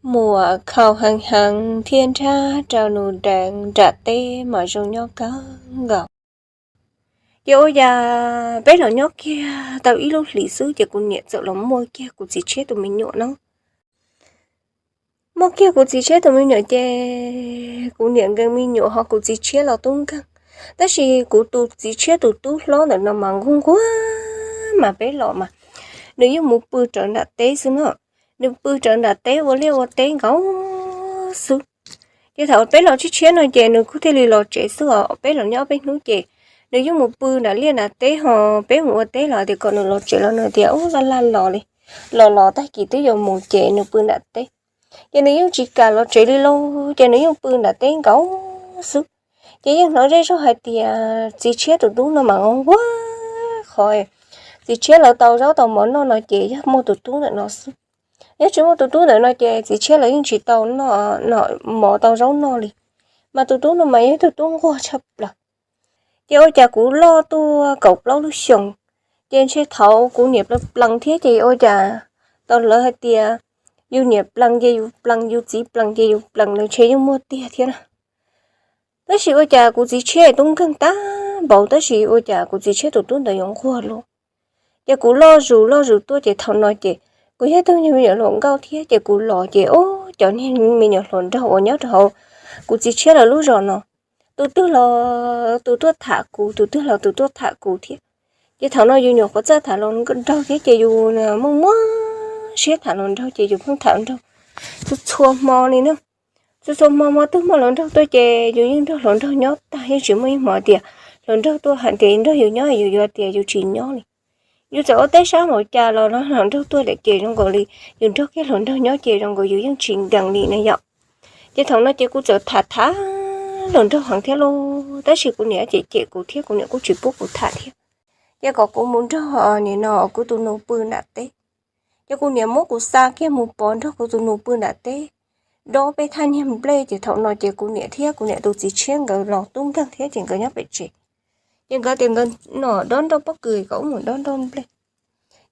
muam khaus heev heev thiab nrhab rau nws deev nram teb mas zoo nyob kawg nkaus. Ces ua cas peb los nyob kiag tau ib lub hlis xwb ces kuv niam txawm los muaj kiag kuv txiv tshiab tus me nyuam no. Muaj kiag kuv txiv tshiab tus me nyuam ces kuv niam nkees me nyuam ho kuv txiv tshiab los tub nkeeg. Tab sis kuv tus txiv tshiab tus tub hlob ntawm no mas nquag nquag mas peb los mas nws yeej mus pw rawv nram teb xwb no. Nws pw rawv nram teb ua liaj ua teb nkaus xwb. Ces thaum peb los tshiab tshiab no ces nws kuj thiaj li los tsev xwb os, peb los nyob peb hnub ces nws yeej mus pw nram liaj nram teb ho peb mus ua teb los tias kom nws los tsev los nws tias ub laj laj los li, los los tag kis twb yuav mus ces nws pw nram teb. Ces nws yeej tsis kam los tsev li lauj, ces nws yeej pw nram teb nkaus xwb. Ces yeej hnov zej zog hais tias txiv tshiab tus tub no mas nquag nquag qhov txiv tshiab lawv tau zaub tau mov noj no ces yog muaj tus tub ntawm no xwb. Yog tsis muaj tus tub ntawm no ces txiv tshiab lawv yeej tsis tau noj mov tau zaub noj li. Mas tus tub no mas yog ib tug tub nquag tshaj plaws. Ces ua cas kuv loj tuaj kaum plaub lub xyoos, ces ntshe thaum kuv niam plees plees thiab ces ua cas tau lawv hais tias yus niam plees ces yus plees, yus txiv plees ces yus plees, lawv ntshe yeej muaj tiag thiab na. Tab sis ua cas kuv txiv tshiab tub nkeeg tag npaum tab sis ua cas kuv txiv tshiab tus tub ntawd yuav nquag lauj. Ces kuv loj zus loj zus tuaj ces thaum no ces kuv yog tug me nyuam hluas nkauj thiab ces kuv los ces ub cov niag me nyuam hluas nraug uas nyob rau hauv kuv txiv tshiab lawv lub zos no, tus twg los tus tuaj tham kuv, tus twg los tus tuaj tham kuv thiab. Ces thaum no yus nyuam qhuav txawj tham hluas nraug thiab ces yus muaj muaj siab tham hluas nraug ces yus pheej tham hluas nraug txhua txhua hmo li na. Txhua txhua hmo hmo twg muaj hluas nraug tuaj ces yus yeej nrog hluas nraug nyob tag, yeej tsis muaj ib hmo tias hluas nraug tuaj hais tias nrog yus nyob yus yuav tias yus tsis nyob li. Yus txawm ua teb sab npaum cas los hluas nraug tuaj lawm ces zoo nkaus li yus nrog kiag hluas nraug nyob ces zoo nkaus yus yeej tsis nkees li na yom. Ces thaum no ces kuv txawm tham tham hluas nraug heev thiab lauj, tab sis kuv niam cem cem kuv thiab kuv niam kuj tsis pub kuv tham thiab. Ces kom kuv mus nrog nim no kuv tus nus pw nram teb. Ces kuv niam muab kuv xa kiag mus pov nrog kuv tus nus pw nram teb, dob peb thaj niag nplej. Ces thaum no ces kuv niam thiab kuv niam tus txiv tshiab nkawd los tub nkeeg thiab ces nkawd nyob pem tsev. Ces nkawd tias nkawd no dob nroj pob kws kom wb mus dob nroj nplej.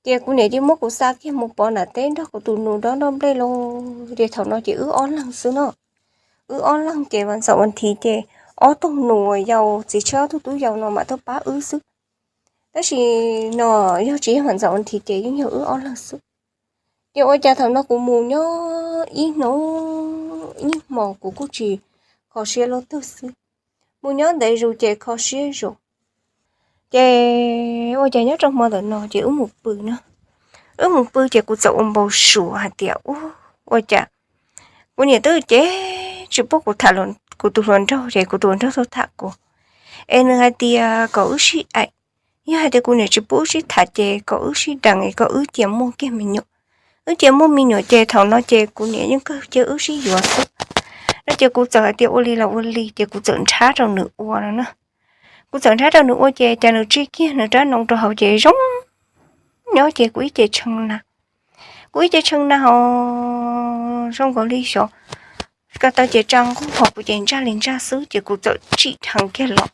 Ces kuv niam cia muab kuv xa kiag mus pov nram teb nrog kuv tus nus dob nroj nplej lauj. Ces thaum no ces wb ob leeg xwb no. Wb ob leeg ces vas ntxaum vas nthiv ces ob tug nus uas yau txiv tshiab ob tug tub yau no mam tuaj pab wb xwb. Tab sis no yog tsis yog vas ntxaum vas nthiv ces yeej yog wb ob leeg xwb. Ces ua cas thaum no kuv mus nyob ib hnub ib hmos kuv kuj tsis kho siab lub twg xwb. Mus nyob ntev zus ces kho siab zus. Ces ua cas nyob rau hmo ntawm no ces wb mus pw na. Wb mus pw ces kuv txawm ua npau suav hais tias ua cas kuv niam twb ces tsis pub kuv tham kuv tus hluas nraug ces kuv tus hluas nraug tuaj tham kuv, es nws hais tias kom wb sib aim. Yog hais tias kuv niam tsis pub wb sib tham ces kom wb sib deev es kom wb cia muaj kiag me nyuam. Wb cia muaj me nyuam ces thaum no ces kuv niam yeej kawg cia wb sib yuav xwb. No ces kuv txawm hais tias ua li los ua li ces kuv txawm nrhab rau nws ua no na. Kuv txawm nrhab rau nws ua ces cas nws tsij kiag nws rab noo rau hauv ces zoo nyob ces kuv ib ce tshee na. Kuv ib ce tshee na ho zoo nkaus li xyov ko taw ces tsa nqug ho kuv ces ntsaj li ntsaj xwb ces kuv txawm tsim dheev kiag los.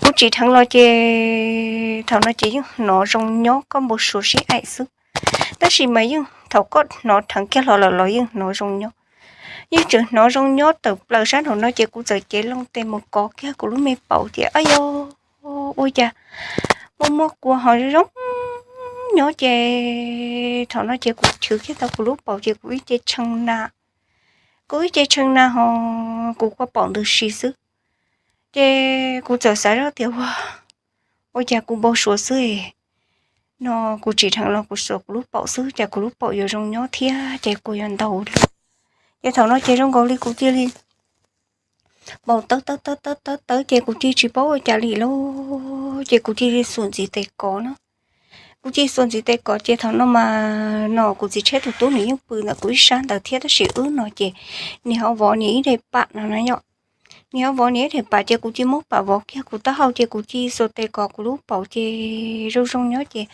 Kuv tsim dheev los ces thaum no ces yeej hnov zoo nyob koj npau suav sib aim xwb. Tab sis mas yeej thaum koj hnov dheev kiag los lawm los yeej hnov zoo nyob. Yeej tseem hnov zoo nyob tawm plaws sab nraum no ces kuv txawm cev loo tes mus kov kiag kuv lub me paum ces ab yog ua cas muaj muaj kua ho zoo nyob ces thaum no ces kuv chwv kiag tau kuv lub paum ces kuv ib ce tshee na. Kuv ib ce tshee na ho kuv kua paum ntws si xwb. Ces kuv txawm xav zoj tias ua, ua cas kuv npau suav xwb no, kuv tsim dheev los kuv xuas kuv lub paum xwb cas kuv lub paum yuav zoo nyob thiab ces kuv yuav ntau lawm. Ces thaum no ces zoo nkaus li kuv cia li paum tawv tawv tawv tawv tawv tawv ces kuv cia tsis paub ua cas li lauj, ces kuv cia li xuas ntxiv tes kov na. Kuv cia xuas ntxiv tes kov ces thaum no mas no kuv txiv tshiab tus tub nws yeej pw ntawm kuv ib sab ntawd thiab tab sis wb no ces niam ho vov niam ib daim pam no na yom. Niam ho vov niam ib daim pam ces kuv cia muab pam vov kiag kuv taub hau ces kuv cia xuas tes kov kuv lub paum ces zoo zoo nyob ces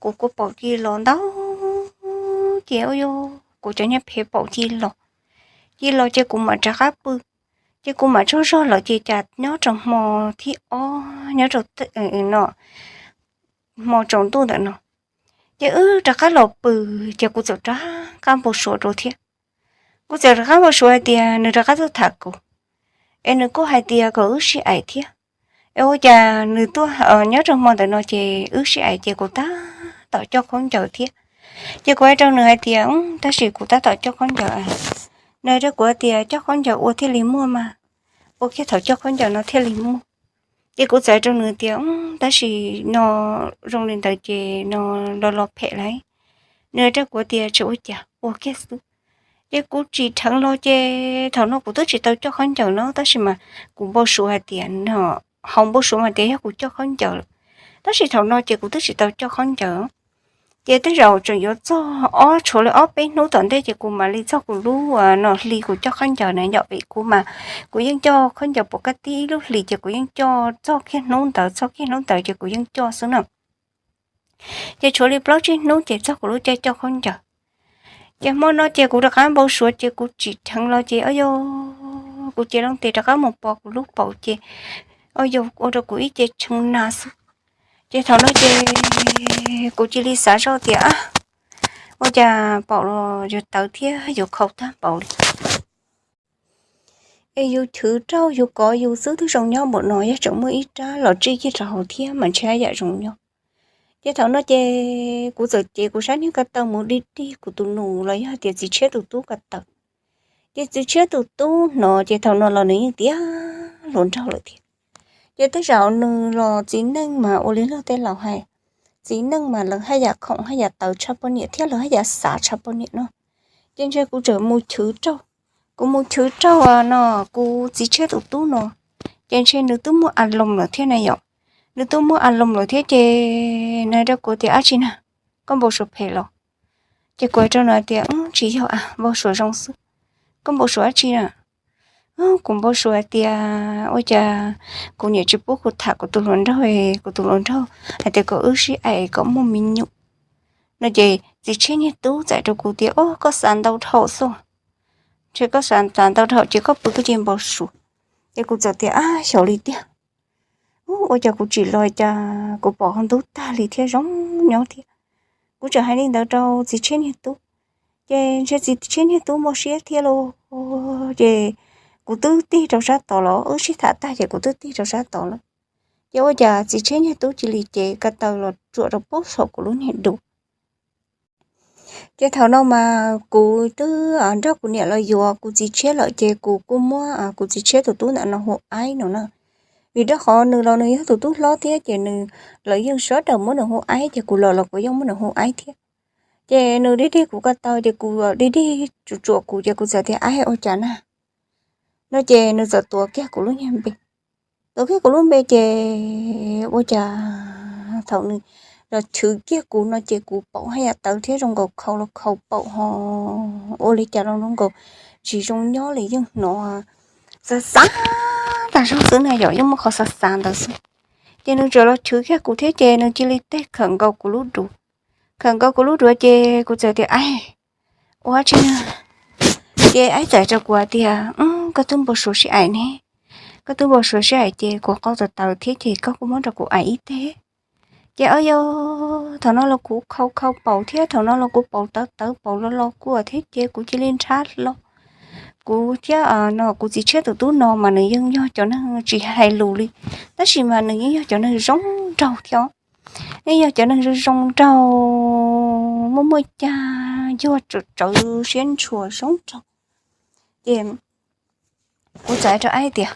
kuv kua paum cia los ntau ces ua yog kuv cov niag phev paum cia los, cia los ces kuv mam rov qab pw. Ces kuv mam tsaug zog lawm ces cas nyob rau hmo thib ob nyob rau no hmo tsaus ntuj ntawm no, ces wb rov qab los pw, ces kuv txawm rov qab npau suav dua thiab. Kuv txawm rov qab npau suav hais tias nws rov qab tuaj tham kuv, es nws kuj hais tias kom wb sib aim thiab. Es ua cas nws tuaj nyob rau hmo ntawm no ces wb sib aim ces kuv tab tom coj khaub ncaws thiab. Ces kuv hais rau nws hais tias, tab sis kuv tab tom coj khaub ncaws. Nws hais rau kuv tias coj khaub ncaws ua thiaj li muaj mas, ua kiag thaum coj khaub ncaws no thiaj li muaj. Ces kuv txawm hais rau nws tias, tab sis no zoo li ntawd ces no los los phem lauj. Nws hais rau kuv tias tsis ua cas, ua kiag xwb. Ces kuv tsim dheev los ces thaum no kuv twb tsis tau coj khaub ncaws no, tab sis mas kuv npau suav hais tias no, hauv npau suav mas tias yog kuv coj khaub ncaws lawm, tab sis thaum no ces kuv twb tsis tau coj khaub ncaws. Ces tej zaum tseem yuav txog ob, tshuav li ob peb hnub tom ntej ces kuv mam li txog kuv lub no hli kuv coj khaub ncaws na yom, vim kuv mas kuv yeej coj khaub ncaws puas kaj tib ib lub hlis ces kuv yeej coj txog kiag hnub ntawd, txog kiag hnub ntawd ces kuv yeej coj xwb na. Ces tshuav li plaub tsib hnub ces txog kuv lub caij coj khaub ncaws. Ces hmo no ces kuv rov qab npau suav ces kuv tsim dheev los ces o yog kuv cev loo tes rov qab mus pom kuv lub paum ces o yog ua rau kuv ib ce tshee na xwb. Ces thaum no ces kuv cia li xav zoj tias ua cas paum los yuav tawv thiab yuav khau tag npaum li. Es yus chwv rau yus kov yus xwb twb zoo nyob npaum no, yog tseem muaj ib rab los tsij kiag rau hauv thiab mas ntshe yam zoo nyob. Ces thaum no ces kuv txawm cev kuv sab niag ko taw mus dig dig kuv tus nus los yog tias txiv tshiab tus tub ko taw. Ces txiv tshiab tus tub hnov ces thaum no los nws yeej tiav hluas nraug lawm thiab. Ces tej zaum nws los txiv neej mas ua li luag tej laus hais, txiv neej mas lawv haj yam khoom haj yam tawv tshaj poj niam thiab lawv haj yam xav tshaj poj niam no. Ces ntshe kuv txawm mus chwv raug, kuv mus chwv raug no kuv txiv tshiab tus tub no, ces ntshe nws twb muaj a loos lawm thiab na yom. Nws twb muaj a loos lawm thiab ces nws hais rau kuv tias dab tsi na, koj npau suav phem los? Ces kuv hais rau nws tias tsis yog a, npau suav zoo xwb. Koj npau suav dab tsi na? Kuv npau suav hais tias ua cas kuv niam tsis pub kuv tham kuv tus hluas nraug, kuv tus hluas nraug hais tias kom wb sib aim kom muaj me nyuam no. Ces txiv tshiab niag tub txawm hais rau kuv tias o koj xav ntau dhau xwb, ntshe koj xav ntau dhau ces koj pw koj cia npau suav. Ces kuv txawm tias ab xyov li tiag, ua cas kuv tsim los cas kuv pom hauv ntub tag li thiab zoo nyob thiab. Kuv tseem hais li ntawd rau txiv tshiab niag tub, ces ntshe txiv tshiab niag tub muaj siab thiab lauj. Ces kuv twb tig rau sab tod los, wb sib tham tag ces kuv twb tig rau sab tod lawm. Ces ua cas txiv tshiab niag tub cia li cev ko taw los tsuam rau pub saum kuv lub niag dua. Ces thaum no mas kuv twb nrog kuv niam los yuav kuv txiv tshiab lawm ces kuv kuj muab kuv txiv tshiab tus tub ntawm no hu Aib no na. Vim rau qhov nws los nws yog tus tub hlob thiab ces nws, lawv yeej sawv daws muab nws hu Aib ces kuv los los kuv yeej muab nws hu Aib thiab. Ces nws dig dig kuv ko taw ces kuv, dig dig tsuam tsuam kuv ces kuv txawm tias Aib ua cas na no ces nws txawm tuav kiag kuv lub niag npe. Tuav kiag kuv lub npe ces ua cas thaum nws los chwv kiag kuv no ces kuv paum haj yam tawv thiab zoo nkaus khau los khau paum ho ua li cas los zoo nkaus tsis zoo nyob li, yeej hnov xav xav tas zog xwb na yom, yeej muaj qhov xav xav ntawd xwb. Ces nws txawm los chwv kiag kuv thiab ces nws cia li teg khawm nkaus kuv lub duav. Khawm nkaus kuv lub duav ces kuv txawm tias Aib, ua dab tsi na? Ces Aib txawm hais rau kuv hais tias koj twb npau suav sib aim ne, koj twb npau suav sib aim ces kuv qau tawv tawv thiab ces koj kuj muab rau kuv aim ib teg. Ces o yog thaum no los kuv khau khau paum thiab thaum no los kuv paum tawv tawv paum lo lo kua thiab ces kuv cia li nrhab hlo. Kuv thiab no kuv txiv tshiab tus tub no mas nws yeej yog cov neeg tsis hais lus li, tab sis mas nws yeej yog cov neeg zoo nraug thiab. Yeej yog cov neeg zoo zoo nraug, muaj muaj cag yuag tsawv tsawv siab ntshua zoo nraug. Ces kuv txawm hais rau Aib tias,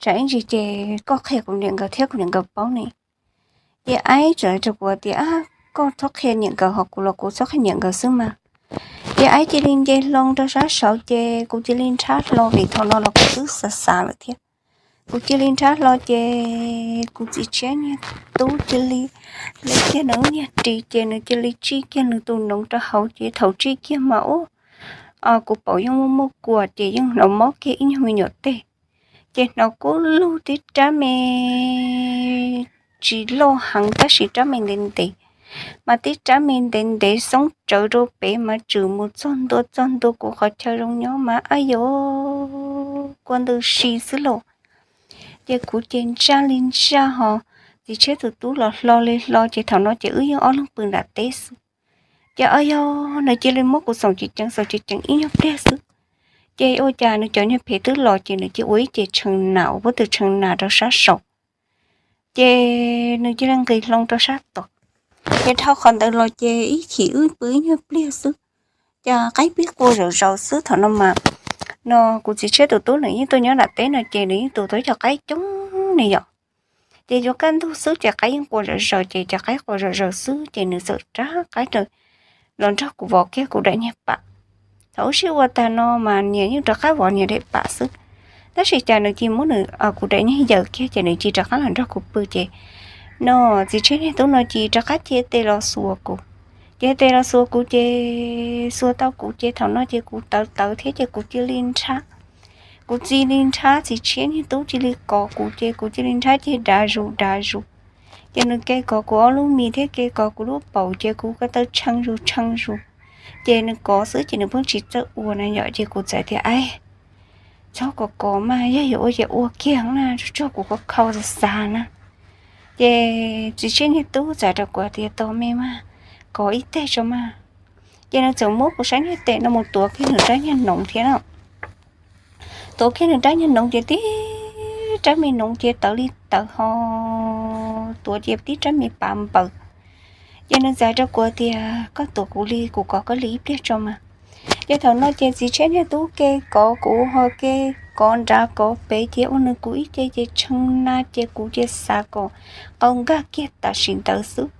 tsam ib ntsis ces koj qhia kuv niam nkawd thiab kuv niam nkawd paub ne. Ces Aib txawm hais rau kuv tias, koj txhob qhia niam nkawd ho kuv los kuv txhob qhia niam nkawd xwb mas. Ces Aib cia li nce hlo rau sab saud ces kuv cia li nrhab hlo vim thaum no los kuv twb xav xav lawm thiab. Kuv cia li nrhab hlo ces kuv txiv tshiab niag tub cia li le kiag nws lub niag ris ces nws cia li tsij kiag nws tus noov rau hauv ces thaum tsij kiag mas ub, kuv paum yeej muaj muaj kua ces yeej hnov mob kiag ib nyuag me nyuam teg. Ces hnov kub lug tib rab me tsis loj heev tab sis rab me ntev ntev, mas tib rab me ntev ntev xoob tsawv rau pem mas tswm mus txog ntua txog ntua kuv qhov chaw zoo nyob mas ab yov, kua ntws si xwb lauj. Ces kuv ces ntsaj li ntsaj ho, txiv tshiab tus tub los hlo li hlo ces thaum no ces wb yeej ob leeg pw nram teb xwb. Ces o yog nws cia li muab kuv xoom ceev ceev xoom ceev ceev ib nyuag pliag xwb, ces ua cas nws cov niag phem twb los ces nws cia ua ib ce tshee nas uas pub tw tshee nas rau sab saum. Ces nws cia li nqis hlo rau sab tod. Ces dhau qhov ntawd los ces ib chim wb pw ib nyuag pliag xwb, ces qaib pib qua zom zaws xwb. Thaum no mas no kuv txiv tshiab tus tub nws yeej tuaj nyob nram teb no ces nws yeej tus tau cov qaib coob ne yom. Ces yuav kaj ntug xwb ces qaib yeej qua zom zaws, ces cov qaib qua zom zaws xwb ces nws txawm rov qab los nrog kuv vov kiag kuv daim niag pam. Thaum wb sib ua tag no mas nias yeej rov qab vov nias daim pam xwb. Tab sis cas nws cia muab nws kuv daim niag yawm kiag ces nws cia rov qab los nrog kuv pw ces no txiv tshiab niag tub no cia rov qab cia tes los xuas kuv. Ces tes los xuas kuv ces xuas tau kuv ces thaum no ces kuv tawv tawv thiab ces kuv cia li nrhab. Kuv cia li nrhab, txiv tshiab niag tub cia li kov kuv ces kuv cia li nrhab ceg dav zus dav zus. Ces nws ke kov kuv ob lub mis thiab ke kov kuv lub paum ces kuv ko taw tshee zus tshee zus. Ces nws kov xwb ces nws pheej tsis txawj ua na yom, ces kuv txawm tias, Aib, txhob kov kov mas, yog yuav ua ces ua kiag na, tsuag tsuag kuv kov khau xav xav na. Ces txiv tshiab niag tub txawm rau kuv tias, Tos me mas, kov ib teg tso mas. Ces nws txawm muab kuv sab niag tes no mus tuav kiag nws rab niag noov thiab na. Tuav kiag nws rab niag noov ces tib rab me noov ces tawv li tawv ho, tuav ces tib rab me pav npaws. Ces nws txawm rau kuv tias, Koj tuav kuv li, kuv kov koj li ib pliag tso mas. Ces thaum no ces txiv tshiab niag tub ke kov kuv ho ke kov nrad kov pem ces ua nws kuv ib ce ces tshee na ces kuv cia xav kom qau nkag kiag tam sim ntawd xwb.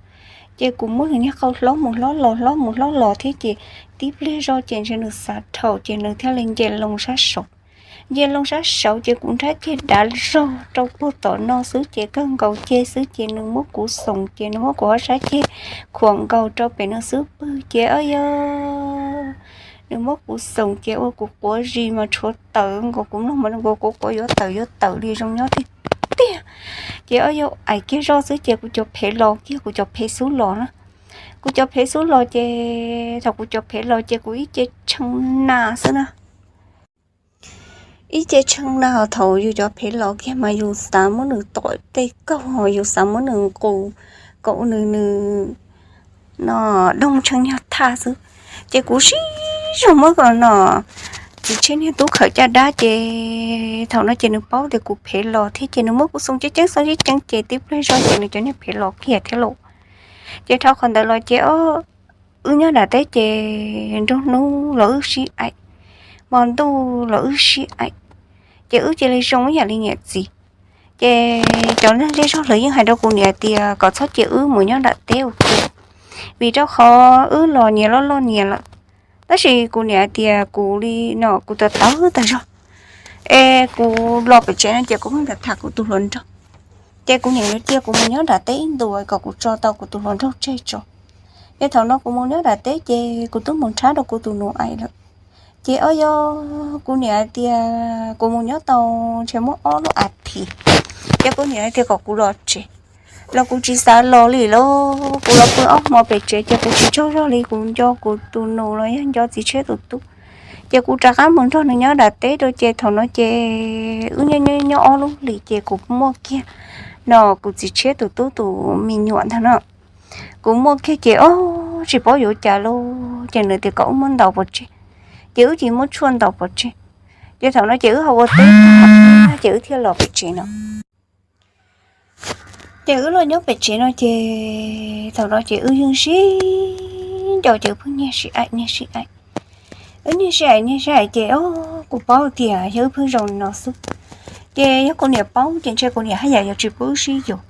Ces kuv muab nws niag qau hlob mus hlob los hlob mus hlob los thiab ces tib pliag zoj ces ntshe nws xav dhau ces nws thiaj li nce loo sab saud. Nce loo sab saud ces kuv nrhab ceg dav zog rau puag tom no xwb ces kawg nkaus ceg xwb ces nws muab kuv xoom ces nws muab kuv ob sab ceg khuam nkaus rau pem no xwb pwg ces o yog nws muab kuv xoom ces ua kuv quav zis mas tshuav tawm nkaus kuv mloog mas nkaus kuv quav yuav tawm yuav tawm li zoo nyob tiag tiag. Ces o yog aim kiag zoj xwb ces kuv cov phev los kiag, kuv cov phev xub los na. Kuv cov phev xub los ces thaum kuv cov phev los ces kuv ib ce tshee na xwb na. Ib ce tshee na, thaum yus cov phev los kiag mas yus xav muab nws tom tej kaug, yus xav muab nws nqus kom nws nws no doog tshee nyuag thaj xwb. Ces kuv sib zog muab no txiv tshiab niag tub khawm caj dab ces thaum no ces nws paub tias kuv phev los thiab ces nws muab kuv xoom ceev ceev xoom ceev ceev ces tib pliag zoj ces nws cov niag phev los kiag thiab lauj. Ces dhau qhov ntawd los ces wb nyob nram teb ces nruab hnub los wb sib aim, hmo ntuj los wb sib aim, ces wb cia li zoo ib yam li niam txiv. Ces cov neeg zej zog lawv yeej hais rau kuv niam tias kom txhob cia wb mus nyob nram teb ua ke, vim rau qhov wb los nias loj loj nias lawm. Tab sis kuv niam hais tias kuv li no kuv tawv tawv tag zog, es kuv los pem tsev no ces kuv pheej tham tham kuv tus hluas nraug. Ces kuv niam yuav cia kuv mus nyob nram teb ib ntus kom kuv tso tau kuv tus hluas nraug tseg tso. Ces thaum no kuv mus nyob nram teb ces kuv twb mus nrhab rau kuv tus nus aim lawm. Ces o yog kuv niam hais tias kuv mus nyob tau ntshe muaj ob lub as thiv, ces kuv niam hais tias kom kuv los tsev, los kuv tsis xav los li lauj. Kuv los pw ob hmo pem tsev ces kuv tsis tsaug zog li, kuv nco kuv tus nus los yog nco txiv tshiab tus tub. Ces kuv rov qab mus nrog nws nyob nram teb rau ces thaum no ces wb nyob nyob ob lub hlis ces kuv muaj kiag no kuv txiv tshiab tus tub tus me nyuam ntag no. Kuv muaj kiag ces o tsis paub yuav cas lauj, ces nws tias kom wb muab ntaus pov tseg, ces wb cia muab tshuaj ntaus pov tseg. Ces thaum no ces wb ho ua teb tag ces wb thiaj los pem tsev no. Ces wb los nyob pem tsev no ces thaum no ces wb yeej sib nco ces wb pheej niag sib aim niag sib aim. Wb niag sib aim niag sib aim ces o kuv paub tias yog wb pheej zoo no xwb, ces yog kuv niam paub ces ntshe kuv niam haj yam yuav tsis pub wb sib yuav.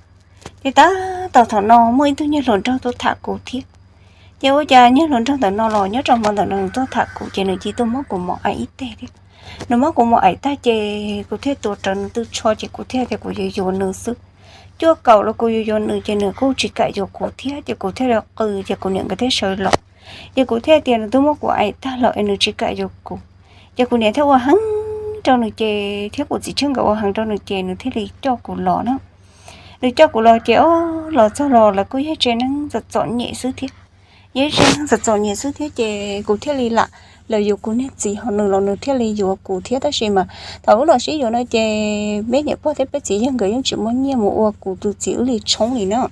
Ces tab tom thaum no muaj ib tug niag hluas nraug tuaj tham kuv thiab. Ces ua cas niag hluas nraug ntawm no los nyob rau hmo ntawm no nws tuaj tham kuv ces nws cia tuaj muab kuv mos aim ib teg thiab. Nws muab kuv mos aim tag ces kuv thiaj tuav rawv nws tw tsho ces kuv thiaj tias kuv yuav yuav nws xwb. Cuaj kaum los kuv yuav yuav nws ces nws kuj tsis kam yuav kuv thiab ces kuv thiaj li qw ces kuv niam nkawd thiaj sawv los. Ces kuv thiaj tias nws twb muab kuv aim tag lawm es nws tsis kam yuav kuv. Ces kuv niam thiaj ua heev rau nws ces thiab kuv txiv tshiab nkawd ua heev rau nws ces nws thiaj li coj kuv los na. Nws coj kuv los ces o los txog los lawv kuj yog tsev neeg txom txom nyem xwb thiab. Yog tsev neeg txom txom nyem xwb thiab ces kuv thiaj li lam, lawv yuav kuv niag txiv ho nws los nws thiaj li yuav kuv thiab. Tab sis mas thaum wb los sib yuav no ces peb niam pog thiab peb txiv yawg nkawd yeej tsis muaj nyiaj mus ua kuv tus txiv wb li tshoob li na.